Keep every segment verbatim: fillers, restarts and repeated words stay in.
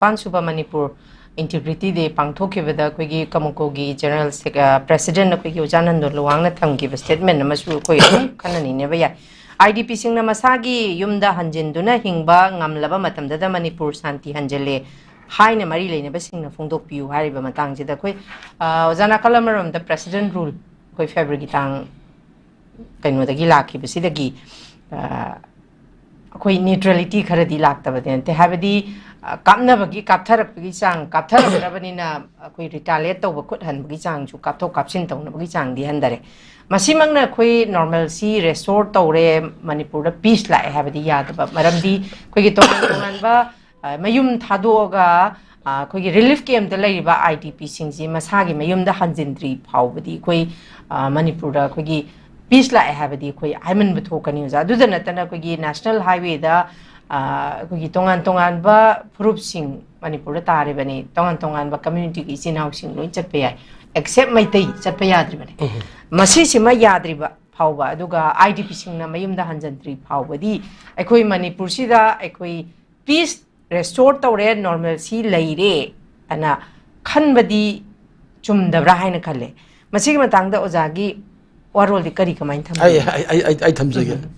ꯅꯤꯄꯥꯟ ꯁꯨꯕ ꯃꯅꯤꯄꯨꯔ ꯏꯟꯇꯤꯒ꯭ꯔꯤꯇꯤ ꯗꯦ ꯄꯥꯡꯊꯣꯛꯈꯤꯕꯗ ꯑꯩꯈꯣꯏꯒꯤ ꯀꯃꯨꯀꯣꯒꯤ ꯖꯦꯅꯔꯦꯜ ꯁꯦꯛ-, ꯑ, ꯄ꯭ꯔꯦꯁꯤꯗꯦꯟꯠ ꯑꯩꯈꯣꯏꯒꯤ ꯑꯣꯖꯥ ꯅꯟꯗꯣ ꯂꯨꯋꯥꯡꯅ ꯊꯝꯈꯤꯕ ꯁ꯭ꯇꯦꯠꯃꯦꯟꯠ ꯑꯃꯁꯨ ꯑꯩꯈꯣꯏ ꯑꯗꯨꯝ ꯈꯟꯅ ꯅꯩꯅꯕ ꯌꯥꯏ꯫ ꯑꯥꯏ ꯗꯤ ꯄꯤꯁꯤꯡꯅ ꯃꯁꯥꯒꯤ ꯌꯨꯝꯗ ꯍꯟꯖꯤꯟꯗꯨꯅ ꯍꯤꯡꯕ ꯉꯝꯂꯕ ꯃꯇꯝꯗꯗ ꯃꯅꯤꯄꯨꯔ ꯁꯥꯟꯇꯤ ꯍꯟꯖꯤꯜꯂꯦ ꯍꯥꯏꯅ ꯃꯔꯤ ꯂꯩꯅꯕꯁꯤꯡꯅ ꯐꯣꯡꯗꯣꯛꯄꯤꯌꯨ ꯍꯥꯏꯔꯤꯕ ꯃꯇꯥꯡꯁꯤꯗ ꯑꯩꯈꯣꯏ, ꯑ, ꯑꯣꯖꯥ ꯅꯥꯀꯜ ꯑꯃꯔꯣꯝꯗ ꯄ꯭ꯔꯦꯁꯤꯗꯦꯟꯠ ꯔꯨꯜ ꯑꯩꯈꯣꯏ ꯐꯦꯕ꯭ꯔꯨꯋꯥꯔꯤꯒꯤ ꯇꯥꯡ ꯀꯩꯅꯣꯗꯒꯤ ꯂꯥꯛꯈꯤꯕꯁꯤꯗꯒꯤ, ꯑ, ꯑꯩꯈꯣꯏ ꯅ꯭ꯌꯨꯇ꯭ꯔꯦꯂꯤꯇꯤ ꯈꯔꯗꯤ ꯂꯥꯛꯇꯕꯗꯤ ꯅꯠꯇꯦ꯫ ꯍꯥꯏꯕꯗꯤ, ꯑ, ꯀꯥꯞꯅꯕꯒꯤ, ꯀꯥꯞꯊꯔꯛꯄꯒꯤ ꯆꯥꯡ, ꯀꯥꯞꯊꯔꯛꯇ꯭ꯔꯕꯅꯤꯅ ꯑꯩꯈꯣꯏ ꯔꯤꯇꯥꯂꯤꯌꯦꯠ ꯇꯧꯕ, ꯈꯨꯠ ꯍꯟꯕꯒꯤ ꯆꯥꯡꯁꯨ, ꯀꯥꯞꯊꯣꯛ ꯀꯥꯞꯁꯤꯟ ꯇꯧꯅꯕꯒꯤ ꯆꯥꯡꯗꯤ ꯍꯟꯊꯔꯦ꯫ ꯃꯁꯤꯃꯛꯅ ꯑꯩꯈꯣꯏ ꯅꯣꯔꯃꯦꯜꯁꯤ ꯔꯦꯁꯇꯣꯔ ꯇꯧꯔꯦ, ꯃꯅꯤꯄꯨꯔꯗ ꯄꯤꯁ ꯂꯥꯛꯑꯦ ꯍꯥꯏꯕꯗꯤ ꯌꯥꯗꯕ꯫ ꯃꯔꯝꯗꯤ ꯑꯩꯈꯣꯏꯒꯤ ꯇꯣꯉꯥꯟ ꯇꯣꯉꯥꯟꯕ, ꯑ, ꯃꯌꯨꯝ ꯊꯥꯗꯣꯛꯑꯒ, ꯑ, ꯑꯩꯈꯣꯏꯒꯤ ꯔꯤꯂꯤꯐ ꯀꯦꯝꯞꯇ ꯂꯩꯔꯤꯕ ꯑꯥꯏ ꯗꯤ ꯄꯤꯁꯤꯡꯁꯤ ꯃꯁꯥꯒꯤ ꯃꯌꯨꯝꯗ ꯍꯟꯖꯤꯟꯗ꯭ꯔꯤ ꯐꯥꯎꯕꯗꯤ ꯑꯩꯈꯣꯏ, ꯑ, ꯃꯅꯤꯄꯨꯔꯗ ꯑꯩꯈꯣꯏꯒꯤ ꯄꯤꯁ ꯂꯥꯛꯑꯦ ꯍꯥꯏꯕꯗꯤ ꯑꯩꯈꯣꯏ ꯍꯥꯏꯃꯟꯕ ꯊꯣꯛꯀꯅꯤ, ꯑꯣꯖꯥ꯫ ꯑꯗꯨꯗ ꯅꯠꯇꯅ ꯑꯩꯈꯣꯏꯒꯤ ꯅꯦꯁꯅꯦꯜ ꯍꯥꯏꯋꯦꯗ, ꯑ, ꯑꯩꯈꯣꯏꯒꯤ ꯇꯣꯉꯥꯟ ꯇꯣꯉꯥꯟꯕ ꯐꯨꯔꯨꯞꯁꯤꯡ ꯃꯅꯤꯄꯨꯔꯗ ꯇꯥꯔꯤꯕꯅꯤ, ꯇꯣꯉꯥꯟ ꯇꯣꯉꯥꯟꯕ ꯀꯝꯃ꯭ꯌꯨꯅꯤꯇꯤꯒꯤ ꯏꯆꯤꯟ ꯏꯅꯥꯎꯁꯤꯡ ꯂꯣꯏ ꯆꯠꯄ ꯌꯥꯏ, ꯑꯦꯛꯁꯦꯞ ꯃꯩꯇꯩ ꯆꯠꯄ ꯌꯥꯗ꯭ꯔꯤꯕꯅꯤ꯫ ꯎꯝ꯫ ꯃꯁꯤꯁꯤꯃ ꯌꯥꯗ꯭ꯔꯤꯕ ꯐꯥꯎꯕ, ꯑꯗꯨꯒ ꯑꯥꯏ ꯗꯤ ꯄꯤꯁꯤꯡꯅ ꯃꯌꯨꯝꯗ ꯍꯟꯖꯤꯟꯗ꯭ꯔꯤ ꯐꯥꯎꯕꯗꯤ ꯑꯩꯈꯣꯏ ꯃꯅꯤꯄꯨꯔꯁꯤꯗ ꯑꯩꯈꯣꯏ ꯄꯤꯁ ꯔꯦꯁꯇꯣꯔ ꯇꯧꯔꯦ, ꯅꯣꯔꯃꯦꯜꯁꯤ ꯂꯩꯔꯦ ꯑꯅ ꯈꯟꯕꯗꯤ ꯆꯨꯝꯗꯕ꯭ꯔꯥ ꯍꯥꯏꯅ ꯈꯜꯂꯦ꯫ ꯃꯁꯤꯒꯤ ꯃꯇꯥꯡꯗ ꯑꯣꯖꯥꯒꯤ ꯋꯥꯔꯣꯜꯗꯤ ꯀꯔꯤ, ꯀꯃꯥꯏꯅ ꯑꯩ, ꯊꯝꯕꯤꯒꯦ? ꯑꯩ, ꯑꯩ, ꯑꯩ, ꯑꯩ ꯊꯝꯖꯒꯦ꯫ ꯎꯝ꯫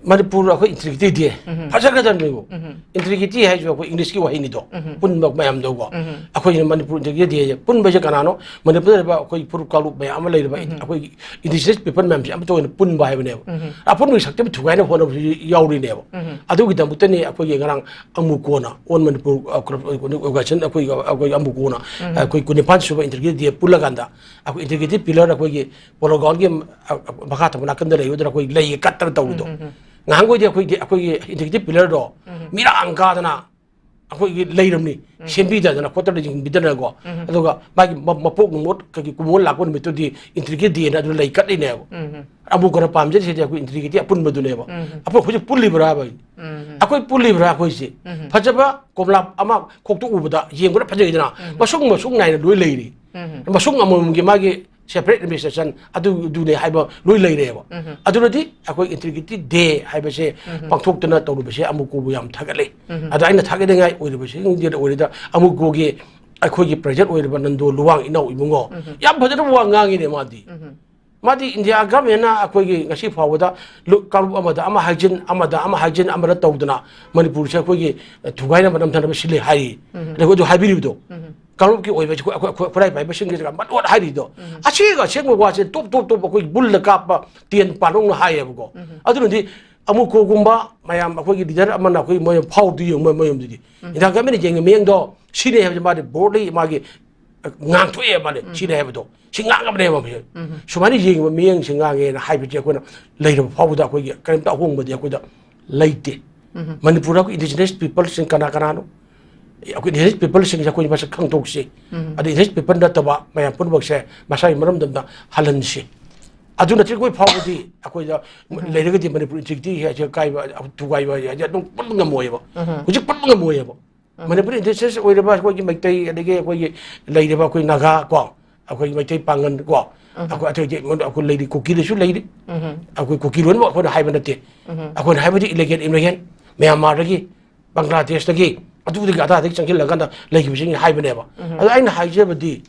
ꯃꯅꯤꯄꯨꯔ ꯑꯩꯈꯣꯏ ꯏꯟꯇꯤꯒ꯭ꯔꯤꯇꯤ ꯗꯦ ꯎꯝ꯫ ꯐꯖꯒꯗꯕꯅꯦꯕ꯫ ꯎꯝ꯫ ꯏꯟꯇꯤꯒ꯭ꯔꯤꯇꯤ ꯍꯥꯏꯁꯤꯁꯨ ꯑꯩꯈꯣꯏ ꯏꯪꯂꯤꯁꯀꯤ ꯋꯥꯍꯩꯅꯤꯗꯣ꯫ ꯎꯝ꯫ ꯄꯨꯟꯕ ꯃꯌꯥꯝꯗꯣꯀꯣ꯫ ꯎꯝ꯫ ꯑꯩꯈꯣꯏꯅ ꯃꯅꯤꯄꯨꯔ ꯏꯟꯇꯤꯒ꯭ꯔꯤꯇꯤ ꯗꯦ ꯍꯥꯏꯁꯦ ꯄꯨꯟꯕꯁꯦ ꯀꯅꯥꯅꯣ? ꯃꯅꯤꯄꯨꯔꯗ ꯂꯩꯔꯤꯕ ꯑꯩꯈꯣꯏ ꯐꯨꯔꯨꯞ ꯀꯥꯡꯂꯨꯞ ꯃꯌꯥꯝ ꯑꯃ ꯂꯩꯔꯤꯕ ꯎꯝ꯫ ꯑꯩꯈꯣꯏ ꯏꯟꯗꯤꯖꯤꯅꯁ ꯄꯤꯄꯜ ꯃꯌꯥꯝꯁꯦ ꯑꯃꯠꯇ ꯑꯣꯏꯅ ꯄꯨꯟꯕ ꯍꯥꯏꯕꯅꯦꯕ꯫ ꯎꯝ꯫ ꯑꯄꯨꯟꯕꯒꯤ ꯁꯛꯇꯝ ꯊꯨꯒꯥꯏꯅꯕ ꯍꯣꯠꯅꯕꯁꯨ ꯌꯥꯎꯔꯤꯅꯦꯕ꯫ ꯎꯝ꯫ ꯑꯗꯨꯒꯤꯗꯃꯛꯇꯅꯤ ꯑꯩꯈꯣꯏꯒꯤ ꯉꯔꯥꯡ ꯑꯃꯨꯀꯣꯅ, ꯑꯣꯜ ꯃꯅꯤꯄꯨꯔ, ꯑ, ꯑꯣꯔꯒꯅꯥꯏꯖꯦꯁꯟ, ꯑꯩꯈꯣꯏ, ꯑꯩꯈꯣꯏ ꯑꯃꯨꯀꯣꯅ, ꯎꯝ꯫ ꯑꯩꯈꯣꯏ ꯀꯨꯟꯅꯤꯄꯥꯟ ꯁꯨꯕ ꯏꯟꯇꯤꯒ꯭ꯔꯤꯇꯤ ꯗꯦ ꯄꯨꯜꯂꯀꯥꯟꯗ ꯑꯩꯈꯣꯏ ꯏꯟꯇꯤꯒ꯭ꯔꯤꯇꯤ ꯄꯤꯂꯔ ꯑꯩꯈꯣꯏꯒꯤ ꯄꯣꯂꯣ ꯒ꯭ꯔꯥꯎꯟꯒꯤ, ꯑ, ꯑ, ꯃꯈꯥ ꯊꯪꯕ ꯅꯥꯀꯟꯗ ꯂꯩꯕꯗꯨꯅ ꯑꯩꯈꯣꯏ ꯂꯩꯒ ꯀꯠꯇꯅ ꯇꯧꯕꯗꯣ꯫ ꯎꯝ, ꯎꯝ, ꯎꯝ꯫ ꯉꯍꯥꯟꯈꯣꯏꯗꯤ ꯑꯩꯈꯣꯏꯗꯤ, ꯑꯩꯈꯣꯏꯒꯤ ꯏꯟꯇꯤꯒ꯭ꯔꯤꯇꯤ ꯄꯤꯂꯔꯗꯣ ꯎꯝ꯫ ꯃꯤꯔꯥꯡ ꯀꯥꯗꯅ ꯑꯩꯈꯣꯏꯒꯤ ꯂꯩꯔꯝꯅꯤ, ꯎꯝ꯫ ꯁꯦꯝꯕꯤꯗꯗꯅ ꯈꯣꯠꯇꯅ ꯌꯦꯡꯕꯤꯗꯅꯀꯣ꯫ ꯎꯝ꯫ ꯑꯗꯨꯒ ꯃꯥꯒꯤ ꯃ-, ꯃꯄꯣꯛ ꯅꯨꯃꯤꯠ, ꯀꯩꯒꯤ ꯀꯨꯝꯑꯣꯟ ꯂꯥꯛꯄ ꯅꯨꯃꯤꯠꯇꯨꯗꯤ ꯏꯟꯇꯤꯒ꯭ꯔꯤꯇꯤ ꯗꯦꯅ ꯑꯗꯨ ꯂꯩ ꯀꯠꯂꯤꯅꯦꯕ꯫ ꯎꯝ꯫ ꯑꯃꯨꯛ ꯀꯩꯅꯣ ꯄꯥꯝꯖꯔꯤꯁꯤꯗꯤ ꯑꯩꯈꯣꯏ ꯏꯟꯇꯤꯒ꯭ꯔꯤꯇꯤ ꯑꯄꯨꯟꯕꯗꯨꯅꯦꯕ꯫ ꯎꯝ꯫ ꯑꯩꯈꯣꯏ ꯍꯧꯖꯤꯛ ꯄꯨꯜꯂꯤꯕ꯭ꯔꯥꯕ? ꯎꯝ꯫ ꯑꯩꯈꯣꯏ ꯄꯨꯜꯂꯤꯕ꯭ꯔꯥ ꯑꯩꯈꯣꯏꯁꯦ? ꯎꯝ꯫ ꯐꯖꯕ ꯀꯣꯝꯂꯥ ꯑꯃ ꯈꯣꯛꯇꯣꯛꯎꯕꯗ ꯌꯦꯡꯕꯗ ꯐꯖꯩꯗꯅ, ꯎꯝ꯫ ꯃꯁꯨꯡ ꯃꯁꯨꯡ ꯅꯥꯏꯅ ꯂꯣꯏ ꯂꯩꯔꯤ꯫ ꯎꯝ꯫ ꯃꯁꯨꯡ ꯑꯃꯃꯝꯒꯤ ꯃꯥꯒꯤ separate administration ꯑꯗꯨ ꯑꯗꯨꯅꯦ ꯍꯥꯏꯕ ꯂꯣꯏ ꯂꯩꯔꯦꯕ꯫ ꯑꯗꯨꯅꯗꯤ ꯑꯩꯈꯣꯏ Integrity Day ꯍꯥꯏꯕꯁꯦ ꯄꯥꯡꯊꯣꯛꯇꯅ ꯇꯧꯔꯤꯕꯁꯦ ꯑꯃꯨꯛ ꯀꯣꯕꯨ ꯌꯥꯝ ꯊꯥꯒꯠꯂꯦ꯫ ꯑꯗꯣ ꯑꯩꯅ ꯊꯥꯒꯠꯅꯤꯡꯉꯥꯏ ꯑꯣꯏꯔꯤꯕꯁꯤꯡꯁꯤꯗ ꯑꯣꯏꯔꯤꯗ ꯑꯃꯨꯛ ꯀꯣꯒꯤ ꯑꯩꯈꯣꯏꯒꯤ president ꯑꯣꯏꯔꯤꯕ ꯅꯟꯗꯣ ꯂꯨꯋꯥꯡ ꯏꯅꯥꯎ ꯏꯕꯨꯡꯉꯣ ꯌꯥꯝ ꯐꯖꯅ ꯋꯥ ꯉꯥꯡꯉꯤꯅꯦ ꯃꯥꯗꯤ꯫ ꯃꯥꯗꯤ India government ꯅ ꯑꯩꯈꯣꯏꯒꯤ ꯉꯁꯤ ꯐꯥꯎꯕꯗ ꯂꯨ-, ꯀꯥꯡꯂꯨꯞ ꯑꯃꯗ ꯑꯃ ꯍꯥꯏꯖꯤꯟ, ꯑꯃꯗ ꯑꯃ ꯍꯥꯏꯖꯤꯟ, ꯑꯃꯗ ꯇꯧꯗꯅ ꯃꯅꯤꯄꯨꯔꯁꯦ ꯑꯩꯈꯣꯏꯒꯤ, ꯑ, ꯊꯨꯒꯥꯏꯅꯕ ꯅꯝꯊꯅꯕ ꯁꯤꯜꯂꯤ ꯍꯥꯏꯔꯤ꯫ ꯑꯗꯨꯒ ꯑꯗꯨ ꯍꯥꯏꯕꯤꯔꯤꯕꯗꯣ꯫ ꯀꯥꯡꯂꯨꯞꯀꯤ ꯑꯣꯏꯕ ꯑꯩꯈꯣꯏ, ꯑꯩꯈꯣꯏ ꯈꯨꯔꯥꯏ ꯄꯥꯏꯕꯁꯤꯡꯒꯤ ꯃꯂꯣꯠ ꯍꯥꯏꯔꯤꯗꯣ꯫ ꯑꯁꯦꯡ ꯑꯁꯦꯡꯕ ꯋꯥꯁꯦ ꯇꯣꯞ ꯇꯣꯞ ꯇꯣꯞ ꯑꯩꯈꯣꯏ ꯕꯨꯜꯗ ꯀꯥꯞꯄ ꯇꯦꯟ ꯄꯥꯟꯗꯧꯅ ꯍꯥꯏꯌꯦꯕꯀꯣ꯫ ꯑꯗꯨꯅꯗꯤ ꯑꯃꯨꯛ ꯀꯣꯒꯨꯝꯕ ꯃꯌꯥꯝ ꯑꯩꯈꯣꯏꯒꯤ leader ꯑꯃꯅ ꯑꯩꯈꯣꯏ ꯃꯣꯏ ꯐꯥꯎꯗꯨ ꯌꯦꯡꯉꯨ ꯃꯣꯏ ꯃꯌꯨꯝꯗꯨꯗꯤ꯫ India government ꯅ ꯌꯦꯡꯉꯤ ꯃꯤꯠꯌꯦꯡꯗꯣ ꯁꯤꯅꯦ ꯍꯥꯏꯕꯁꯦ ꯃꯥꯗꯤ boldly ꯃꯥꯒꯤ ꯉꯥꯡꯊꯣꯛꯑꯦ ꯃꯥꯅꯦ꯫ ꯁꯤꯅꯦ ꯍꯥꯏꯕꯗꯣ꯫ ꯁꯤ ꯉꯥꯡꯉꯕꯅꯦꯕ ꯃꯁꯦ꯫ ꯁꯨꯃꯥꯏꯅ ꯌꯦꯡꯉꯤꯕ ꯃꯤꯠꯌꯦꯡꯁꯦ ꯉꯥꯡꯉꯦꯅ ꯍꯥꯏꯕꯁꯦ ꯑꯩꯈꯣꯏꯅ ꯂꯩꯔꯕ ꯐꯥꯎꯕꯗ ꯑꯩꯈꯣꯏꯒꯤ ꯀꯔꯤꯝꯇ ꯑꯍꯣꯡꯕꯗꯤ ꯑꯩꯈꯣꯏꯗ ꯂꯩꯇꯦ꯫ ꯃꯅꯤꯄꯨꯔꯗ ꯑꯩꯈꯣꯏ indigenous people ꯁꯤꯡ ꯀꯅꯥ ꯀꯅꯥꯅꯣ? ꯑꯩꯈꯣꯏ indigenous people ꯁꯤꯡꯁꯦ ꯑꯩꯈꯣꯏ ꯃꯁꯛ ꯈꯪꯗꯣꯛꯁꯤ꯫ ꯑꯗ indigenous people ꯅꯠꯇꯕ ꯃꯌꯥꯝ ꯄꯨꯝꯅꯃꯛꯁꯦ ꯃꯁꯥꯒꯤ ꯃꯔꯝꯗꯝꯗ ꯍꯜꯍꯟꯁꯤ꯫ ꯑꯗꯨ ꯅꯠꯇ꯭ꯔꯒ ꯑꯩꯈꯣꯏ ꯐꯥꯎꯕꯗꯤ ꯑꯩꯈꯣꯏꯗ ꯂꯩꯔꯒꯗꯤ ꯃꯅꯤꯄꯨꯔ integrity ꯍꯥꯏꯁꯦ ꯀꯥꯏꯕ, ꯊꯨꯒꯥꯏꯕ ꯍꯥꯏꯁꯦ ꯑꯗꯨꯝ ꯄꯨꯟꯕ ꯉꯝꯃꯣꯏꯕ꯫ ꯍꯧꯖꯤꯛ ꯄꯨꯟꯕ ꯉꯝꯃꯣꯏꯕ꯫ ꯃꯅꯤꯄꯨꯔ indigenous ꯑꯣꯏꯔꯕ ꯑꯩꯈꯣꯏꯒꯤ ꯃꯩꯇꯩ, ꯑꯗꯒꯤ ꯑꯩꯈꯣꯏꯒꯤ ꯂꯩꯔꯤꯕ ꯑꯩꯈꯣꯏ ꯅꯥꯒꯥ ꯀꯣ, ꯑꯩꯈꯣꯏꯒꯤ ꯃꯩꯇꯩ ꯄꯥꯉꯟ ꯀꯣ, ꯑꯩꯈꯣꯏ ꯑꯇꯩ ꯑꯇꯩ ꯑꯩꯈꯣꯏ ꯂꯩꯔꯤ, ꯀꯨꯀꯤꯗꯁꯨ ꯂꯩꯔꯤ꯫ ꯑꯩꯈꯣꯏ ꯀꯨꯀꯤ ꯂꯣꯏꯅꯃꯛ ꯑꯩꯈꯣꯏꯅ ꯍꯥꯏꯕ ꯅꯠꯇꯦ꯫ ꯑꯩꯈꯣꯏꯅ ꯍꯥꯏꯕꯗꯤ illegal immigrant, ꯃ꯭ꯌꯥꯟꯃꯥꯔꯗꯒꯤ, ꯕꯪꯒ꯭ꯂꯥꯗꯦꯁꯇꯒꯤ, ꯑꯗꯨꯗꯒꯤ ꯑꯗꯥꯗꯒꯤ ꯆꯪꯁꯤꯜꯂꯀꯥꯟꯗ ꯂꯩꯈꯤꯕꯁꯤꯡ ꯍꯥꯏꯕꯅꯦꯕ꯫ ꯑꯗꯣ ꯑꯩꯅ ꯍꯥꯏꯖꯕꯗꯤ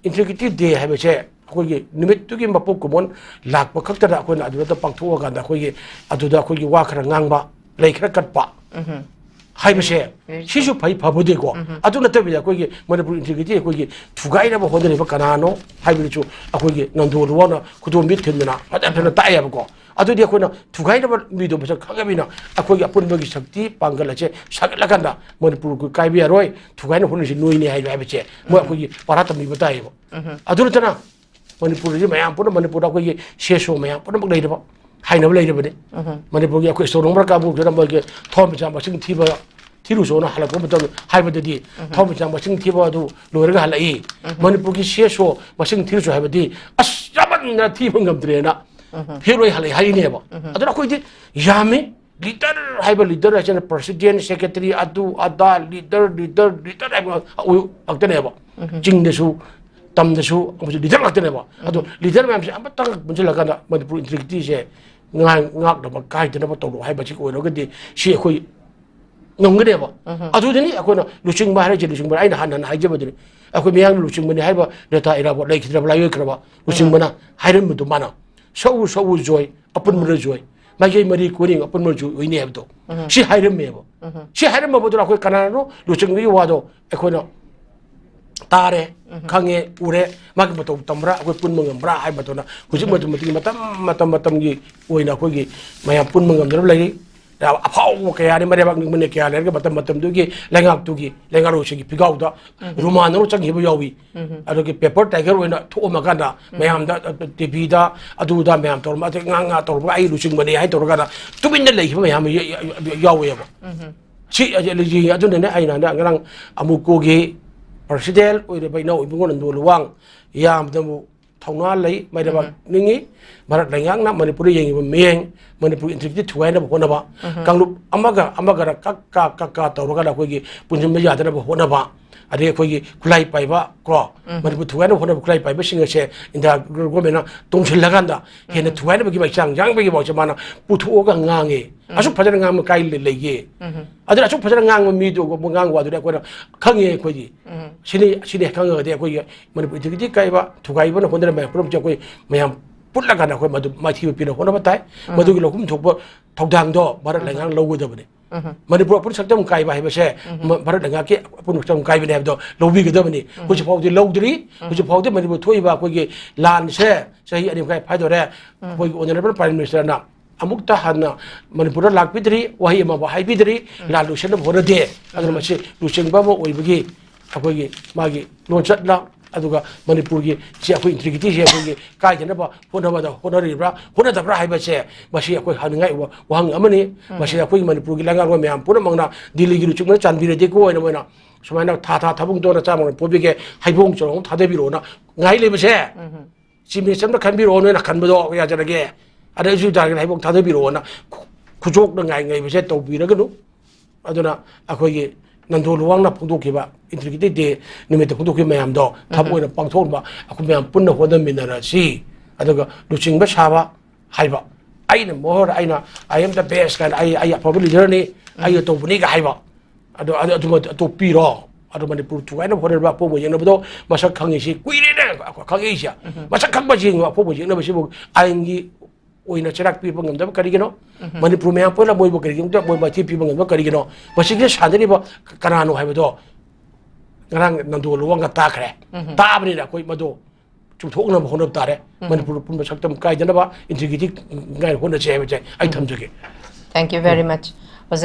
Integrity Day ꯍꯥꯏꯕꯁꯦ ꯑꯩꯈꯣꯏꯒꯤ ꯅꯨꯃꯤꯠꯇꯨꯒꯤ ꯃꯄꯣꯛ ꯀꯨꯝꯑꯣꯟ ꯂꯥꯛꯄ ꯈꯛꯇꯗ ꯑꯩꯈꯣꯏꯅ ꯑꯗꯨꯗ ꯄꯥꯡꯊꯣꯛꯑꯀꯥꯟꯗ ꯑꯩꯈꯣꯏꯒꯤ ꯑꯗꯨꯗ ꯑꯩꯈꯣꯏꯒꯤ ꯋꯥ ꯈꯔ ꯉꯥꯡꯕ, ꯂꯩ ꯈꯔ ꯀꯠꯄ ꯍꯥꯏꯕꯁꯦ ꯁꯤꯁꯨ ꯐꯩ, ꯐꯕꯨꯗꯤꯀꯣ꯫ ꯑꯗꯨ ꯅꯠꯇꯕꯤꯗ ꯑꯩꯈꯣꯏꯒꯤ ꯃꯅꯤꯄꯨꯔ integrity ꯑꯩꯈꯣꯏꯒꯤ ꯊꯨꯒꯥꯏꯅꯕ ꯍꯣꯠꯅꯔꯤꯕ ꯀꯅꯥꯅꯣ ꯍꯥꯏꯕꯗꯨꯁꯨ ꯑꯩꯈꯣꯏꯒꯤ ꯅꯟꯗꯣ ꯂꯨꯋꯥꯡꯅ ꯈꯨꯗꯣꯝꯕꯤ ꯊꯤꯟꯗꯅ ꯐꯖ ꯐꯖꯅ ꯇꯥꯛꯑꯦꯕꯀꯣ꯫ ꯑꯗꯨꯗꯤ ꯑꯩꯈꯣꯏꯅ ꯊꯨꯒꯥꯏꯅꯕ ꯃꯤꯗꯣ ꯃꯁꯛ ꯈꯪꯉꯕꯅꯤꯅ ꯑꯩꯈꯣꯏꯒꯤ ꯑꯄꯨꯟꯕꯒꯤ ꯁꯛꯇꯤ ꯄꯥꯡꯒꯜ ꯑꯁꯦ ꯁꯥꯒꯠꯂꯀꯥꯟꯗ ꯃꯅꯤꯄꯨꯔ ꯀꯥꯏꯕ ꯌꯥꯔꯣꯏ, ꯊꯨꯒꯥꯏꯅꯕ ꯍꯣꯠꯅꯔꯤꯁꯤ ꯅꯣꯏꯅꯦ ꯍꯥꯏꯕ, ꯍꯥꯏꯕꯁꯦ ꯃꯣꯏ ꯑꯩꯈꯣꯏꯒꯤ ꯄꯥꯔꯥ ꯇꯝꯕꯤꯕ ꯇꯥꯏꯌꯦꯕ꯫ ꯑꯗꯨ ꯅꯠꯇꯅ ꯃꯅꯤꯄꯨꯔꯗꯗꯤ ꯃꯌꯥꯝ ꯄꯨꯝꯅꯃꯛ, ꯃꯅꯤꯄꯨꯔꯗ ꯑꯩꯈꯣꯏꯒꯤ ꯁꯤ ꯑꯦꯁ ꯑꯣ ꯃꯌꯥꯝ ꯄꯨꯝꯅꯃꯛ ꯂꯩꯔꯕ ꯍꯥꯏꯅꯕ ꯂꯩꯔꯕꯅꯤ꯫ ꯃꯅꯤꯄꯨꯔꯒꯤ ꯑꯩꯈꯣꯏ store owner ꯀꯥꯡꯕꯨꯁꯤꯅ ꯃꯣꯏꯒꯤ ꯊꯋꯥꯟꯃꯤꯆꯥꯛ ꯃꯁꯤꯡ ꯊꯤꯕ, ꯊꯤꯔꯨꯆꯣꯅ ꯍꯜꯂꯛꯄ ꯃꯇꯝ ꯍꯥꯏꯕꯗꯗꯤ ꯊꯋꯥꯟꯃꯤꯆꯥꯛ ꯃꯁꯤꯡ ꯊꯤꯕ ꯑꯗꯨ ꯂꯣꯏꯔꯒ ꯍꯜꯂꯛꯏ꯫ ꯃꯅꯤꯄꯨꯔꯒꯤ ꯁꯤ ꯑꯦꯁ ꯑꯣ ꯃꯁꯤꯡ ꯊꯤꯔꯨꯆꯣ ꯍꯥꯏꯕꯗꯤ ꯑꯁ ꯌꯥꯝꯃꯟꯅ ꯊꯤꯕ ꯉꯝꯗ꯭ꯔꯦꯅ ꯍꯦꯔꯣꯏ ꯍꯜꯂꯛꯏ ꯍꯥꯏꯔꯤꯅꯦꯕ꯫ ꯑꯗꯨꯅ ꯑꯩꯈꯣꯏꯗꯤ ꯌꯥꯝꯃꯤ꯫ Leader ꯍꯥꯏꯕ leader ꯍꯥꯏꯁꯤꯅ president, secretary, ꯑꯗꯨ ꯑꯗꯥ, leader, leader, leader ꯍꯥꯏꯕ ꯉꯥꯛꯇꯅꯦꯕ꯫ ꯆꯤꯡꯗꯁꯨ ꯃꯇꯝꯗꯁꯨ ꯑꯃꯁꯨ ꯂꯤꯗꯔ ꯉꯥꯛꯇꯅꯦꯕ꯫ ꯑꯗꯣ ꯂꯤꯗꯔ ꯃꯌꯥꯝꯁꯦ ꯑꯃꯇꯪ ꯄꯨꯟꯁꯤꯜꯂꯒ ꯃꯅꯤꯄꯨꯔ ꯏꯟꯇꯤꯒ꯭ꯔꯤꯇꯤꯁꯦ ꯉꯥꯛ-, ꯉꯥꯛꯅꯕ ꯀꯥꯏꯗꯅꯕ ꯇꯧꯔꯣ ꯍꯥꯏꯕꯁꯤ ꯑꯣꯏꯔꯒꯗꯤ ꯁꯤ ꯑꯩꯈꯣꯏ ꯉꯝꯒꯅꯦꯕ꯫ ꯑꯗꯨꯗꯅꯤ ꯑꯩꯈꯣꯏꯅ ꯂꯨꯆꯤꯡꯕ ꯍꯥꯏꯔꯤꯁꯦ, ꯂꯨꯆꯤꯡꯕ ꯑꯩꯅ ꯍꯥꯟꯅ ꯍꯥꯟꯅ ꯍꯥꯏꯖꯕꯗꯨꯅꯤ꯫ ꯑꯩꯈꯣꯏ ꯃꯌꯥꯝꯅ ꯂꯨꯆꯤꯡꯕꯅꯤ ꯍꯥꯏꯕ ꯅꯦꯇꯥ ꯏꯔꯥꯕꯣꯠ ꯂꯩꯈꯤꯗ꯭ꯔꯕ, ꯂꯥꯏꯑꯣꯏꯈ꯭ꯔꯕ ꯂꯨꯆꯤꯡꯕꯅ ꯍꯥꯏꯔꯝꯕꯗꯨ ꯃꯥꯅ "ꯁꯛꯎ ꯁꯛꯎ ꯖꯣꯏ, ꯑꯄꯨꯟꯕꯅ ꯖꯣꯏ, ꯃꯥꯏꯀꯩ ꯃꯔꯤ ꯀꯣꯏꯔꯦꯡ ꯑꯄꯨꯟꯕ ꯖꯣꯏ ꯑꯣꯏꯅꯤ" ꯍꯥꯏꯕꯗꯣ ꯁꯤ ꯍꯥꯏꯔꯝꯃꯦꯕ꯫ ꯁꯤ ꯍꯥꯏꯔꯝꯃꯕꯗꯨꯅ ꯑꯩꯈꯣꯏ ꯀꯅꯥꯅꯣ ꯂꯨꯆꯤꯡꯕꯒꯤ ꯋꯥꯗꯣ ꯑꯩꯈꯣꯏꯅ ꯇꯥꯔꯦ, ꯈꯪꯉꯦ, ꯎꯔꯦ, ꯃꯥꯒꯤ ꯃꯇꯧ ꯇꯝꯕ꯭ꯔꯥ, ꯑꯩꯈꯣꯏ ꯄꯨꯟꯕ ꯉꯝꯕ꯭ꯔꯥ ꯍꯥꯏꯕꯗꯨꯅ ꯍꯧꯖꯤꯛ ꯃꯇꯝ, ꯃꯇꯝ, ꯃꯇꯝ ꯃꯇꯝꯒꯤ ꯑꯣꯏꯅ ꯑꯩꯈꯣꯏꯒꯤ ꯃꯌꯥꯝ ꯄꯨꯟꯕ ꯉꯝꯗꯅ ꯂꯩꯔꯤ꯫ ꯑꯐꯥꯎꯕ ꯀꯌꯥꯅꯤ, ꯃꯔꯩꯕꯥꯛ ꯅꯤꯡꯕꯅ ꯀꯌꯥ ꯂꯩꯔꯒ ꯃꯇꯝ ꯃꯇꯝꯗꯨꯒꯤ ꯂꯩꯉꯥꯛꯇꯨꯒꯤ ꯂꯩꯉꯥꯛꯂꯣꯏꯁꯤꯡꯒꯤ ꯐꯤꯒꯥꯎꯗ ꯔꯨꯃꯥꯟ ꯑꯃ ꯆꯪꯈꯤꯕ ꯌꯥꯎꯏ꯫ ꯑꯗꯨꯒꯤ ꯄꯦꯄꯔ ꯇꯥꯏꯒꯔ ꯑꯣꯏꯅ ꯊꯣꯛꯑꯝꯃꯀꯥꯟꯗ ꯃꯌꯥꯝꯗ, ꯑ, ꯇꯤꯚꯤꯗ ꯑꯗꯨꯗ ꯃꯌꯥꯝ ꯇꯧꯔꯝꯕ, ꯑꯗꯩ ꯉꯥ ꯉꯥ ꯇꯧꯔꯝꯕ ꯑꯩ ꯂꯨꯆꯤꯡꯕꯅꯤ ꯍꯥꯏ ꯇꯧꯔꯀꯥꯟꯗ ꯇꯨꯃꯤꯟꯅ ꯂꯩꯈꯤꯕ ꯃꯌꯥꯝ ꯑꯃ ꯌ-, ꯌ-, ꯌ-, ꯌꯥꯎꯋꯦꯕ꯫ ꯁꯤ, ꯑ, ꯑꯗꯨꯅꯅꯦ ꯑꯩꯅ ꯍꯟꯗꯛ ꯉꯔꯥꯡ ꯑꯃꯨꯀꯣꯒꯤ ꯄ꯭ꯔꯁꯤꯗꯦꯟ ꯑꯣꯏꯔꯤꯕ ꯏꯅꯥꯎ ꯏꯕꯨꯡꯉꯣ ꯅꯟꯗꯣ ꯂꯨꯋꯥꯡ ꯌꯥꯝꯅꯕꯨ ꯊꯧꯅꯥ ꯂꯩ, ꯃꯥꯏꯗ ꯅꯤꯡꯉꯤ꯫ ꯚꯥꯔꯠ ꯂꯩꯉꯥꯛꯅ ꯃꯅꯤꯄꯨꯔꯗ ꯌꯦꯡꯉꯤꯕ ꯃꯤꯠꯌꯦꯡ, ꯃꯅꯤꯄꯨꯔꯒꯤ ꯏꯟꯇꯤꯒ꯭ꯔꯤꯇꯤ ꯊꯨꯒꯥꯏꯅꯕ ꯍꯣꯠꯅꯕ, ꯀꯥꯡꯂꯨꯞ ꯑꯃꯒ ꯑꯃꯒꯅ ꯀꯛ ꯀꯥ ꯀꯛ ꯀꯥ ꯇꯧꯔꯒ ꯑꯩꯈꯣꯏꯒꯤ ꯄꯨꯟꯁꯤꯟꯕ ꯌꯥꯗꯅꯕ ꯍꯣꯠꯅꯕ, ꯑꯗꯩ ꯑꯩꯈꯣꯏꯒꯤ ꯈꯨꯠꯂꯥꯏ ꯄꯥꯏꯕ ꯀꯣ, ꯃꯅꯤꯄꯨꯔ ꯊꯨꯒꯥꯏꯅꯕ ꯍꯣꯠꯅꯕ ꯈꯨꯠꯂꯥꯏ ꯄꯥꯏꯕꯁꯤꯡ ꯑꯁꯦ ꯏꯟꯗꯤꯌꯥ ꯒꯣꯔꯃꯦꯟꯅ ꯇꯨꯡꯁꯤꯜꯂꯀꯥꯟꯗ ꯍꯦꯟꯅ ꯊꯨꯒꯥꯏꯅꯕꯒꯤ ꯃꯩꯆꯥꯡ ꯌꯥꯡꯕꯒꯤ ꯋꯥꯁꯦ ꯃꯥꯅ ꯄꯨꯊꯣꯛꯑꯒ ꯉꯥꯡꯉꯦ꯫ ꯑꯁꯨꯛ ꯐꯖꯅ ꯉꯥꯡꯕ ꯀꯥꯏ ꯂꯩ-, ꯂꯩꯒꯦ? ꯑꯗꯨꯅ ꯑꯁꯨꯛ ꯐꯖꯅ ꯉꯥꯡꯕ ꯃꯤꯗꯨ, ꯉꯥꯡꯕ ꯋꯥꯗꯨꯗꯤ ꯑꯩꯈꯣꯏꯅ ꯈꯪꯉꯦ ꯑꯩꯈꯣꯏꯗꯤ꯫ ꯁꯤꯅꯤ, ꯁꯤꯅꯤ ꯈꯪꯉꯒꯗꯤ ꯑꯩꯈꯣꯏꯒꯤ ꯃꯅꯤꯄꯨꯔ ꯏꯟꯇꯤꯒ꯭ꯔꯤꯇꯤ ꯀꯥꯏꯕ, ꯊꯨꯒꯥꯏꯕꯅ ꯍꯣꯠꯅꯔꯤꯕ ꯃꯌꯥꯝ ꯄꯨꯝꯅꯃꯛꯁꯦ ꯑꯩꯈꯣꯏ ꯃꯌꯥꯝ ꯄꯨꯜꯂꯀꯥꯟꯗ ꯑꯩꯈꯣꯏ ꯃꯗꯨ ꯃꯥꯏꯊꯤꯕ ꯄꯤꯅꯕ ꯍꯣꯠꯅꯕ ꯇꯥꯏ꯫ ꯃꯗꯨꯒꯤ ꯂꯧꯐꯝ ꯊꯣꯛꯄ ꯊꯧꯗꯥꯡꯗꯣ ꯚꯥꯔꯠ ꯂꯩꯉꯥꯛꯅ ꯂꯧꯒꯗꯕꯅꯤ꯫ ꯃꯅꯤꯄꯨꯔ ꯑꯄꯨꯟ ꯁꯛꯇꯝ ꯀꯥꯏꯕ ꯍꯥꯏꯕꯁꯦ ꯃ-, ꯚꯥꯔꯠ ꯂꯩꯉꯥꯛꯀꯤ ꯑꯄꯨꯟꯕ ꯁꯛꯇꯝ ꯀꯥꯏꯕꯅꯤ ꯍꯥꯏꯕꯗꯣ ꯂꯧꯕꯤꯒꯗꯕꯅꯤ꯫ ꯍꯧꯖꯤꯛ ꯐꯥꯎꯗꯤ ꯂꯧꯗ꯭ꯔꯤ꯫ ꯍꯧꯖꯤꯛ ꯐꯥꯎꯗꯤ ꯃꯅꯤꯄꯨꯔ ꯊꯣꯛꯏꯕ ꯑꯩꯈꯣꯏꯒꯤ ꯂꯥꯟꯁꯦ ꯆꯍꯤ ꯑꯅꯤ ꯃꯈꯥꯏ ꯐꯥꯏꯗꯧꯔꯦ꯫ ꯑꯩꯈꯣꯏꯒꯤ ꯑꯣꯅꯔꯦꯕꯜ ꯄ꯭ꯔꯥꯏꯝ ꯃꯤꯅꯤꯁꯇꯔꯅ ꯑꯃꯨꯛꯇ ꯍꯟꯅ ꯃꯅꯤꯄꯨꯔꯗ ꯂꯥꯛꯄꯤꯗ꯭ꯔꯤ, ꯋꯥꯍꯩ ꯑꯃꯕꯨ ꯍꯥꯏꯕꯤꯗ꯭ꯔꯤ, ꯂꯥꯟ ꯂꯣꯏꯁꯤꯟꯅꯕ ꯍꯣꯠꯅꯗꯦ꯫ ꯑꯗꯨꯅ ꯃꯁꯤ ꯂꯨꯆꯤꯡꯕ ꯑꯃ ꯑꯣꯏꯕꯒꯤ ꯑꯩꯈꯣꯏꯒꯤ ꯃꯥꯒꯤ ꯂꯣꯟꯆꯠꯅ, ꯑꯗꯨꯒ ꯃꯅꯤꯄꯨꯔꯒꯤ ꯁꯤ ꯑꯩꯈꯣꯏ ꯏꯟꯇꯤꯒ꯭ꯔꯤꯇꯤꯁꯦ ꯑꯩꯈꯣꯏꯒꯤ ꯀꯥꯏꯗꯅꯕ ꯍꯣꯠꯅꯕꯗ ꯍꯣꯠꯅꯔꯤꯕ꯭ꯔꯥ, ꯍꯣꯠꯅꯗꯕ꯭ꯔꯥ ꯍꯥꯏꯕꯁꯦ ꯃꯁꯤ ꯑꯩꯈꯣꯏ ꯍꯪꯅꯤꯡꯉꯥꯏ ꯑꯣꯏꯕ ꯋꯥꯍꯪ ꯑꯃꯅꯤ꯫ ꯃꯁꯤ ꯑꯩꯈꯣꯏꯒꯤ ꯃꯅꯤꯄꯨꯔꯒꯤ ꯂꯩꯉꯥꯛꯂꯣꯟ ꯃꯌꯥꯝ ꯄꯨꯝꯅꯃꯛꯅ ꯗꯤꯜꯂꯤꯒꯤ ꯂꯨꯆꯤꯡꯕꯅ ꯆꯥꯟꯕꯤꯔꯗꯤꯀꯣ ꯍꯥꯏꯅ ꯃꯣꯏꯅ ꯁꯨꯃꯥꯏꯅ ꯊꯥ ꯊꯥ ꯊꯕꯛ ꯇꯧꯅ ꯆꯥꯝꯃ ꯄꯣꯕꯤꯒꯦ, ꯍꯩꯕꯣꯡ ꯆꯔꯣꯡ ꯑꯃ ꯊꯥꯗꯕꯤꯔꯛꯑꯣꯅ ꯉꯥꯏ ꯂꯩꯕꯁꯦ꯫ ꯆꯤꯞ ꯃꯤꯅꯤꯁꯇꯔꯅ ꯈꯟꯕꯤꯔꯛꯑꯣ, ꯅꯣꯏꯅ ꯈꯟꯕꯗꯣ ꯌꯥꯖꯔꯒꯦ꯫ ꯑꯗꯩ ꯑꯩꯁꯨ ꯇꯥꯔꯒꯦꯠ ꯍꯥꯏꯐꯥꯎ ꯊꯥꯗꯕꯤꯔꯛꯑꯣꯅ ꯈꯨ-, ꯈꯨꯖꯣꯛꯅ ꯉꯥꯏ ꯉꯥꯏꯕꯁꯦ ꯇꯧꯕꯤꯔꯒꯅꯨ꯫ ꯑꯗꯨꯅ ꯑꯩꯈꯣꯏꯒꯤ ꯅꯟꯗꯣ ꯂꯨꯋꯥꯡꯅ ꯐꯣꯡꯗꯣꯛꯈꯤꯕ, ꯏꯟꯇꯤꯒ꯭ꯔꯤꯇꯤ ꯗꯦ ꯅꯨꯃꯤꯠꯇ ꯐꯣꯡꯗꯣꯛꯈꯤꯕ ꯃꯌꯥꯝꯗꯣ ꯊꯕꯛ ꯑꯣꯏꯅ ꯄꯥꯡꯊꯣꯛꯅꯕ ꯑꯩꯈꯣꯏ ꯃꯌꯥꯝ ꯄꯨꯟꯅ ꯍꯣꯠꯅꯃꯤꯟꯅꯔꯁꯤ꯫ ꯑꯗꯨꯒ ꯂꯨꯆꯤꯡꯕ ꯁꯥꯕ ꯍꯥꯏꯕ, ꯑꯩꯅ ꯃꯣꯍꯣꯔ, ꯑꯩꯅ "I am the best" ꯀꯥꯏꯅ, "ꯑꯩ, ꯑꯩ ꯑꯐꯕ ꯂꯤꯗꯔꯅꯤ, ꯑꯩ ꯑꯇꯧꯕꯅꯤꯒ" ꯍꯥꯏꯕ, ꯑꯗꯣ, ꯑꯗꯨ, ꯑꯗꯨꯃ ꯇꯣꯛꯄꯤꯔꯣ꯫ ꯑꯗꯣ ꯃꯅꯤꯄꯨꯔ ꯊꯨꯒꯥꯏꯅꯕ ꯍꯣꯠꯅꯔꯤꯕ ꯑꯄꯣꯝꯕ ꯌꯦꯛꯅꯕꯗꯣ ꯃꯁꯛ ꯈꯪꯉꯤꯁꯤ ꯀꯨꯏꯔꯦꯅꯦ, ꯈꯪꯉꯛꯏꯁꯦ꯫ ꯃꯁꯛ ꯈꯪꯕꯁꯤꯡ ꯑꯄꯣꯝꯕ ꯌꯦꯛꯅꯕꯁꯤꯕꯨ ꯑꯥꯏꯟꯒꯤ ꯑꯣꯏꯅ ꯆꯩꯔꯥꯛ ꯄꯤꯕ ꯉꯝꯗꯕ ꯀꯔꯤꯒꯤꯅꯣ? ꯃꯅꯤꯄꯨꯔ ꯃꯌꯥꯝ ꯄꯨꯟꯅ ꯃꯣꯏꯕꯨ ꯀꯔꯤꯒꯤꯅꯣ ꯃꯣꯏ ꯃꯥꯏꯊꯤ ꯄꯤꯕ ꯉꯝꯗꯕ ꯀꯔꯤꯒꯤꯅꯣ? ꯃꯁꯤꯒꯤ ꯁꯥꯟꯅꯔꯤꯕ ꯀꯅꯥꯅꯣ ꯍꯥꯏꯕꯗꯣ ꯉꯔꯥꯡ ꯅꯟꯗꯣ ꯂꯨꯋꯥꯡꯒ ꯇꯥꯈ꯭ꯔꯦ꯫ ꯇꯥꯕꯅꯤꯅ ꯑꯩꯈꯣꯏ ꯃꯗꯨ ꯆꯨꯝꯊꯣꯛꯅꯕ ꯍꯣꯠꯅꯕ ꯇꯥꯔꯦ꯫ ꯃꯅꯤꯄꯨꯔ ꯄꯨꯝꯕ ꯁꯛꯇꯝ ꯀꯥꯏꯗꯅꯕ, ꯏꯟꯇꯤꯒ꯭ꯔꯤꯇꯤ ꯉꯥꯏꯅ ꯍꯣꯠꯅꯁꯦ ꯍꯥꯏꯕꯁꯦ ꯑꯩ ꯊꯝꯖꯒꯦ꯫ Thank you very much.